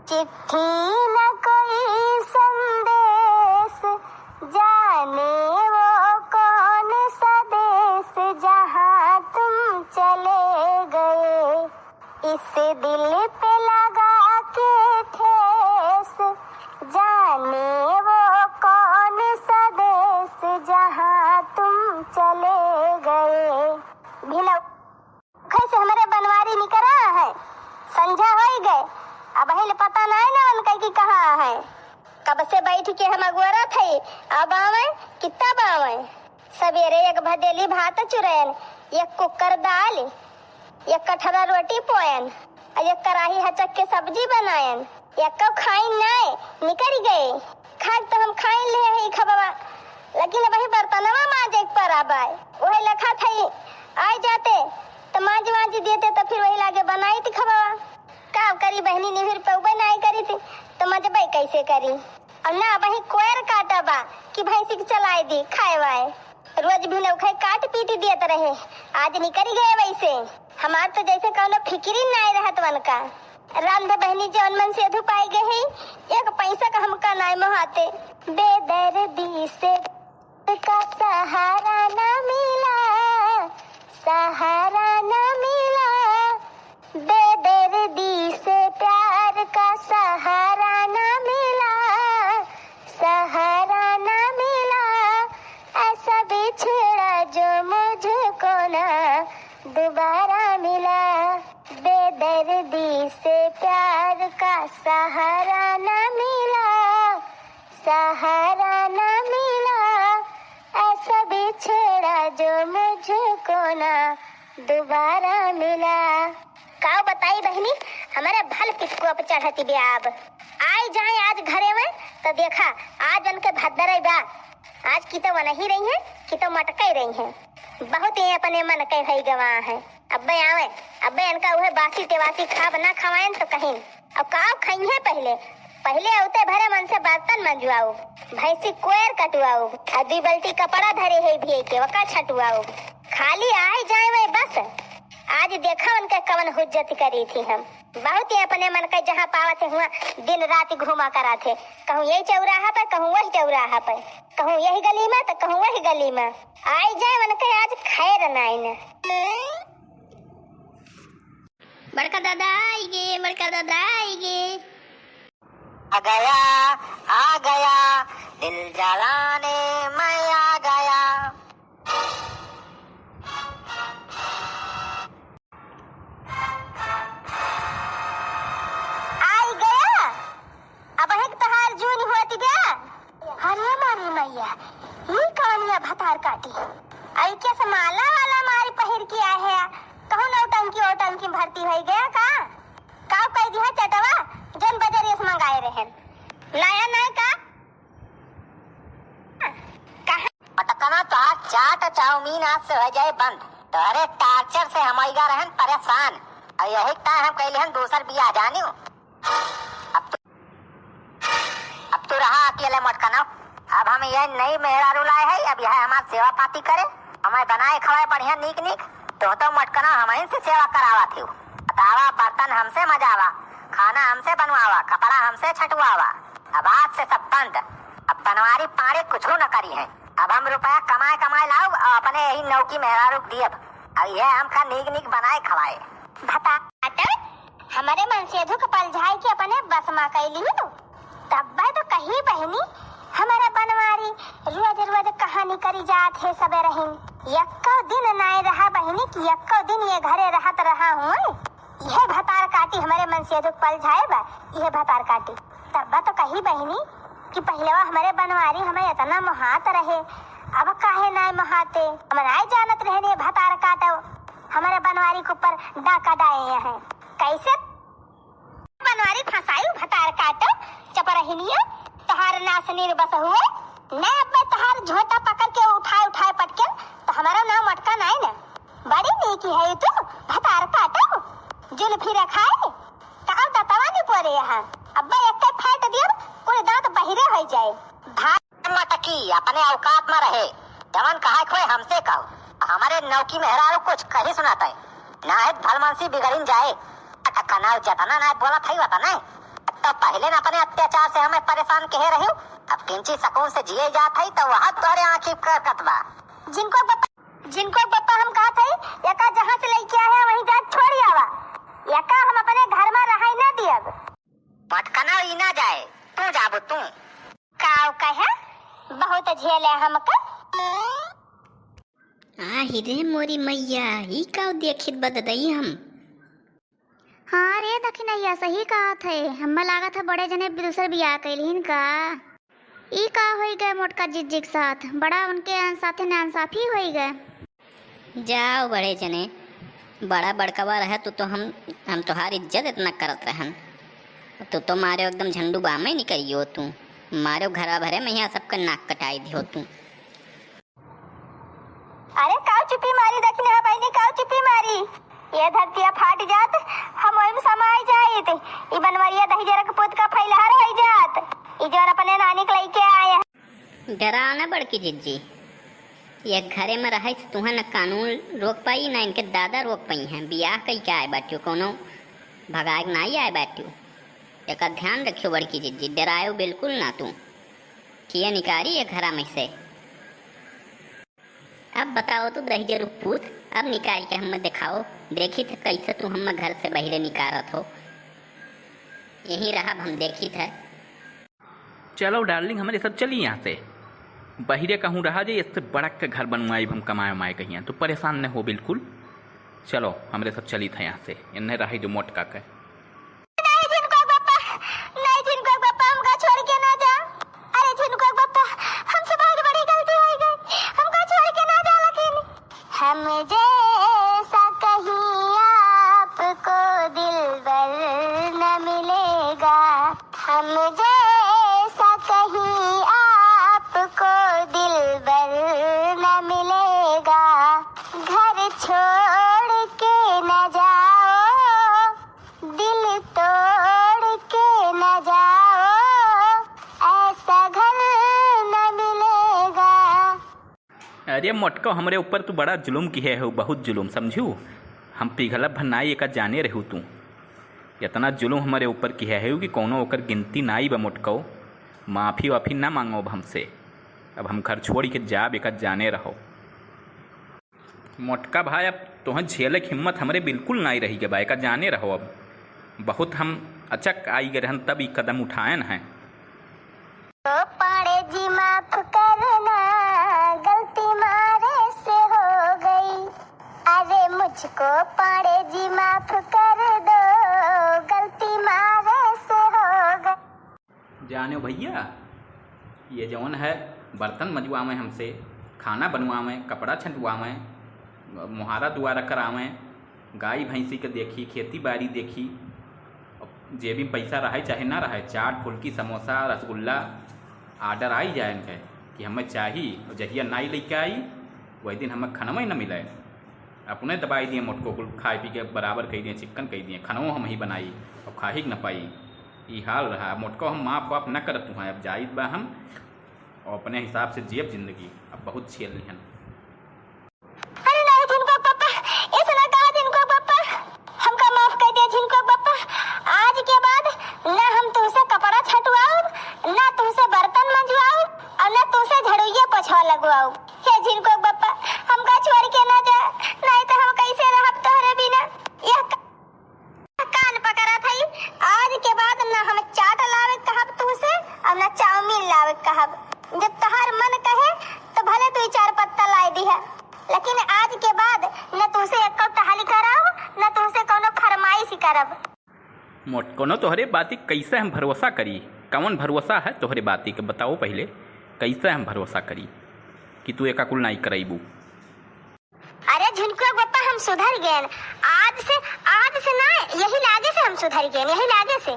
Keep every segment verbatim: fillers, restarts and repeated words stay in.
चिट्ठी न कोई संदेश, जाने वो कौन सा देश, जहाँ तुम चले गए। इस दिल पे लगा के ठेस, जाने वो कौन सा देश, जहाँ तुम चले गए। भिनौखै से हमरे बनवारी निकरा है, संझा होई गए, अबहिं ले पता नाई ना उनके कि कहाँ है। कब से बैठ के हम अगोरत है, अब आवे कि तब आवे। सबेरे एक भदेली भात चुरैन, एक कुकर दाल, एक कठरा रोटी पोयन, अउर एक कराही हचक के सब्जी बनायन। एक्को खाइन नाय, निकरि गए। खाइक तो हम खाइन ले ही खबवा, लेकिन अबहिं बर्तनवा मांजे के परा बाय। ओहे लखा थई, आइ जाते, तो मांज वांज देते, तो फिर वही लागे बनाइत खबवा। का करी बहिनी, निहुर पउबे नाय करी थी, तो मजबे कैसे करी? अउर ना अबहिं कोयर काटा बा कि भैंसी के चलाइ दी, खाए वाए। रोज भिनौखै काट पीट देत रहे, आज निकरि गए वैसे। हमार तो जैसे कउनो फिकिरी नाय रहत वनका। रांधे बहिनी जौन मनसेधू पाइ गए ही, एक पैसा का हमका नाय मोहाते। बेदर्दी से का सहारा ना मिला, सहारा ना मिला। बेदर्दी से प्यार का सहारा ना मिला, सहारा ना मिला। ऐसा बिछड़ा जो मुझको ना दोबारा मिला। बेदर्दी से प्यार का सहारा ना मिला, सहारा ना मिला। ऐसा बिछड़ा जो मुझको ना दोबारा मिला। काव बताई बहिनी, हमरे भल पितको अब चढ़ति ब्याब। आइ जाए आज घरे में, तो देखा, आज उनके भद्दरई बा। आज की तो वनही रही है, की तो मटकई रही है। बहुत ही अपने मन के भई गवा है। अब्बे आवे, अब्बे इनका उहे बासी तेवासी खाब ना खवाएन तो कहिन। अब काव खइहे पहिले, पहिले अउते भरे मन से बर्तन मंजवाउब, भैंसी कोयर कटवाउब, अउर दुइ बल्टी कपड़ा धरे है भिए के, वका छटवाउब। खाली आइ जाए वही बस। आज देखा उनके कवन हुज्जत करी थी हम। बहुत ही अपने मन के जहाँ पावत है हुआ दिन रात घूमा करा थे, कहूँ यही चौराहा पे, कहूँ वही चौराहा पे, कहूँ यही गली में तो कहूँ वही गली में। आइ जाए उनके आज खैर नाइन। बड़का दादा आइगे, बड़का दादा आइगे। आ गया, आ गया, दिल जलाने मैं आ गया। आइ गया, अबहिं तोहार जून होत गया। अरे मारी मैया, ई कौन है भतार काटी? आई के समाला वाला मारी पहिर के आए है, कहूँ नौटंकी ओटंकी भर्ती होइ गया का? काव कइ दिहा चटवा, जौन बजरिया से मंगाए रहन। लाया नाय का? कहाँ? मटकना तोहार चाट चाउमीन आज से होइ जाए बंद। तोहरे टार्चर से हम आइगा रहन परेशान। अउर यही ताय हम कइले हन दूसर बियाह जानियो। अब तू, अब तू रहा अकेले मटकनौ। अब हम यह नई मेहरारू लाए है, अब यह हमार सेवा पाती करे, हमें बनाए खवाए बढ़िया नीक नीक। तो तो मटकनौ हमहीं से सेवा करावा थी। बतावा, बर्तन हमसे मजावा, खाना हमसे बनवावा, कपड़ा हमसे छटवावा। अब आज से सब बंद। अब बनवारी पाड़े कुछ न करी है। अब हम रुपया कमाए कमाए लाउब अउर अपने यही नौकी मेहरारू के दियब। अब यह हमका नीक नीक बनाए खवाए। भतार काटो, हमरे मनसेधू के पलझाई के अपने बस मा कइ लिहू। तब्बे तो कही बहिनी, हमरे बनवारी रोज रोज कहानी करी जात है सबे रहिन। यक्को दिन नाय रहा बहिनी कि यक्को दिन ये घरे रहत रहा हुए। इहे भतार काटी हमरे मनसेधू के पलझाए बा, इहे भतार काटी। तब्बे तो कही बहिनी कि पहिलवा हमरे बनवारी हमें इतना मोहात रहे, अब काहे नाय मोहाते? हम नाय जानत रहने भतार काटो हमरे बनवारी के ऊपर डाका डाए हैं। कैसे बनवारी फंसायु भतार काटो, चपरहिनियो, तोहार नासनीर बस हुए। न अब मैं तोहार झोटा पकड़ के उठाए उठाए पटके, तो हमारा नाम अटका नाय न। बड़ी नीकी है तू, भतार काटो, जुल्फी रखाए, काव दतवा नहीं पोरे यहाँ। अब्बे एक्के फैट दियो, कुल दांत बहिरे होइ जाए। भाग मटकी, अपने औकात में रहे, जवन कहे खोए हमसे कहो। हमरे नौकी मेहरारू कुछ कही सुनाते, नाहित भलमनसी बिगड़िन जाए। अटकना जतना ना बोलत है वतने। तो पहिले न अपने अत्याचार से हमें परेशान किहे रहिउ, अब किंची सकून से जिए जात हई, तो वह तोहरे आँखी करकत बा। झिनकुआ के बप्पा, झिनकुआ के बप्पा, हम कहत हई, एका जहाँ से लइके आए हैं, वहीं जाके छोड़ आवा। एका हम अपने घर में रहइ ना दियब। पटकना ई ना जाए, तू जाबू तू। काव कहे, बहुत झेले हमका। आहि रे मोरी मैया, ई काव देखित बा ददई हम। हाँ रे दखिनैया, सही कहत है। हम्मे लागत है बड़े जने दूसर बियाह कइलिन का। ई का होई गए मोटका जिज्जी के साथ? बड़ा उनके साथे नाइंसाफी होई गए। जाओ बड़े जने, बड़ा बड़कवा रहे तू तो हम, हम तोहार इज्जत इतना करत रहन। तू तो मारे एकदम झंडू बामे निकरियो तू। मारे घरा भरे में यहाँ सबका नाक कटाई दियो तू। अरे काव चुप्पी मारी दखिनहा बहिनी, काव चुप्पी मारी? ये धरतिया फाट जात, हम ओहिम समाई जाइत। ई बनवरिया दहिजरा के पूत का फैलहर होई जात। ई जौन अपने नानी के लइके आए हैं। डराव ना बड़की जिज्जी, ये घरे में रहे से तुहें न कानून रोक पाई, ना इनके दादा रोक पाई हैं। बियाह कई के आए बाटियो, कौनो भगाए के नाई आए बाटियो। एकर ध्यान रखियो बड़की जिज्जी, डरायो बिल्कुल ना तू। किए निकारी ये घरा में से। अब बताओ तू दहिजरू पूत, अब निकाल के हमें दिखाओ, देखी तो कैसे तू हमें घर से बहिरे निकारत हो। यहीं रहब हम, देखी थे। चलो डार्लिंग, हमरे सब चली यहाँ से। बहिरे कहूँ रहा जे, इससे बड़ा के घर बनवाइब हम कमाए उमाए कहियाँ, तो परेशान न हो बिल्कुल। चलो, हमरे सब चली थे यहाँ से, इन्हें रही जो मोटका के। नहीं झिनकुआ के बप्पा, नहीं झिनकुआ के बप्पा, हमका छोड़ के ना जा। अरे झिनकुआ के बप्पा, हमसे बहुत बड़ी गलती हो गई, हमका छोड़ के ना जा लेकिन। हम जैसा कहीं आपको दिलबर न मिलेगा, हम जैसा कहीं आपको दिलबर न मिलेगा। घर छोड़ के न जाओ, दिल तोड़ के न जाओ, ऐसा घर न मिलेगा। अरे मोटको, हमरे ऊपर तू बड़ा जुलुम किहे हो, बहुत जुलुम, समझू। हम पिघलब भर नाई एका जाने रहू तू। इतना जुलुम हमरे ऊपर किहे हो कि कौनो ओकर गिनती नाई बा मोटको। माफी वाफी ना मांगो अब हमसे। अब हम घर छोड़ के जाब, एका जाने रहो। मोटका भाई, अब तोहें झेले के हिम्मत हमरे बिल्कुल नाई रही गए बा, एका जाने रहो। अब बहुत हम अचक आई गए रहन, तब ई कदम उठायन हैं। ओ पाड़े जी माफ करना, गलती मारे से हो गई। अरे मुझको पाड़े जी माफ कर दो, गलती मारे से हो गई। जाने भैया, ये जौन है बर्तन मजवावें हमसे, खाना बनवावें, कपड़ा छंटवावें, मुहारा दुआरा करावें, गाय भैंसी के देखी, खेती बाड़ी देखी, जेबी में पैसा रहे चाहे ना रहे, चाट, फुल्की, समोसा, रसगुल्ला order आई जाए इनके कि हमें चाही, और जहिया नाई लेके आई, वही दिन हमें खनवे न मिले। अपने दबाई दिए मोटको कुल, खाए पी के बराबर कई दिए, चिक्कन कई दिए, खनवो हम ही बनाई, अब खाही के न पाई। ई हाल रहा। मोटको हम माफ वाफ न करत हुआ, अब जाइत बा हम, और अपने हिसाब से जियब जिंदगी, अब बहुत झेल लिहन। अरे नहीं झिनकुआ के पप्पा, ऐसे ना कहा झिनकुआ के पप्पा, हमका माफ कर दिया झिनकुआ के पप्पा। आज के बाद ना हम तुमसे कपड़ा छटवाउब, ना तुमसे बर्तन मंजवाउब, और ना तुमसे झड़ुइया पोछवा लगवाउब। हे झिनकुआ के पप्पा, हमका छोड़ के ना जा, नहीं तो हम कैसे रहब तोहरे बिना। यह कान पकड़त हई, आज के बाद न हम चाट लावे कहब तुहसे, और न चाउमीन लावे कहब। जब तोहार मन कहे, तो भले दुई चार पत्ता लाए दिहा, लेकिन आज के बाद न तुहसे एको टहली कराब, न तुहसे कौनो फरमाइश करब। मोटको, कौनो तोहरे बाती कैसे हम भरोसा करी? कौन भरोसा है तोहरे बाती के? बताओ पहिले, कैसे हम भरोसा करी कि तू एका कुल नाई करैबू? अरे झिनकुआ के बप्पा, हम सुधर गएन। आज से, आज से ना, यही लागे से हम सुधर गएन, यही लागे से।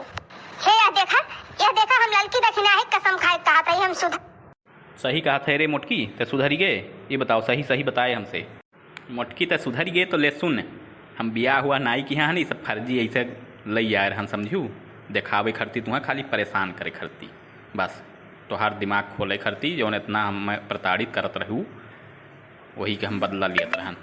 हे, यह देखा, यह देखा, हम ललकी दखिनहा के कसम खाए कहत हई, हम सुधर। सही कहत है रे मोटकी, ते सुधरी गे? ये बताओ, सही सही बताए हमसे। मोटकी, ते सुधरी गे तो ले सुन, हम बियाह हुआ नाई किहा हन, ई सब फर्जी ऐसे लई आए रहन, समझू, देखावे खरती, तुहा खाली परेशान करे खरती, बस तोहार दिमाग खोले खरती, जौन इतना हम प्रताड़ित करत रहू। वही के हम बदला लियत रहन।